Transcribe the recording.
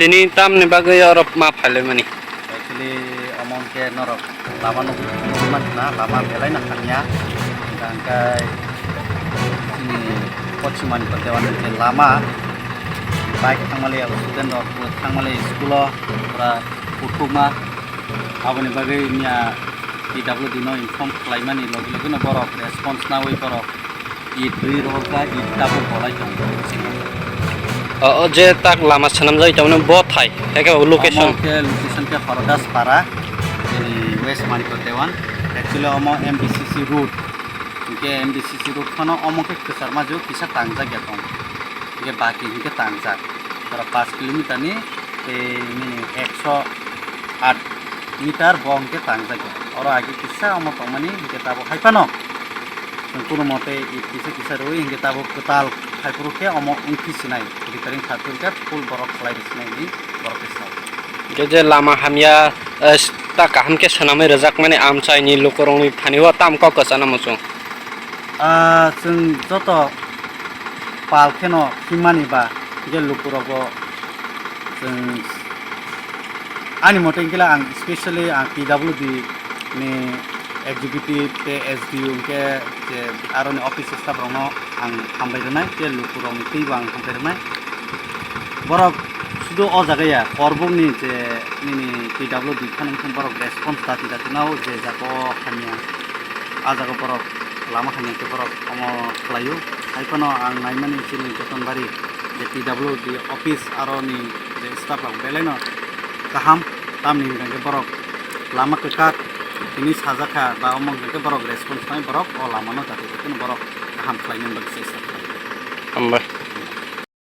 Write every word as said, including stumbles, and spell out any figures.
Tini tamni bagwi oro ma phailaimani? Actually, omo hwnkhe norok lama nugwi, nugwi mankha na, lama belai no hamya. Hwnkhe chini Poschim Manikya Dewan ni je lama, bike thangmali abo student rok bo thangmali school o pura kuthukma. Aboni bagwi miya P W D no inform khlaimani logi logi no borok response nawi borok it rwi rohorkha, it tabuk bolai tongo. O, o je tak lama swnamjagwi tongmani bo thai, haikhe bo location? Omo khe location khe Horodas Para, chini West Manikya Dewan. Actually omo M B C C road, hinkhe M B C C road phano omo khe kwcharma jwk kisa tangjak ya tong. Hinkhe baki hinkhe tangjak. Oro paanch kilometer ni tei nini ekso aat meter bo hinkhe tangjak ya. Oro agi kisa omo tongmani hinkhe tabuk hai phano chwng kunumote it kisa kisa rwi hinkhe tabuk kwtal haiphuru khe omo wngphi sinai, repairing khaphuru khe full borok khlai rw sinai hinwi borok khe sao. Hinkhe je lama hamya, eh, ta kaham khe swnamwi rwjakmani amchaini lukurokni thani o tamo kok kwchana muchung? Ah, chwng joto pal kheno himmani ba, je lukurogo chwng, ani mote hwnkhe ang specially ang P W D ni executive tei S D O hwnkhe je aroni office staff rokno ang hambai rwnai, tei lukurokni twibo ang hambai rwnai. Borok sudu o jaga ya, Korbukni je nini P W D phano wngkha borok response dati dati nao je jaga o hamya, a jaga borok lama hamya khe borok omo khlaio. Hai phano ang naimani chini Jotonbari je P W D office aroni je staff rok belai no kaham, tamni hwnkha khe borok lama kwchak hinwi sajakha ba omo hwnkha khe borok response nai borok o lama no dati dati no borok kaham khlaina bagwi chesta khlai. Hambai.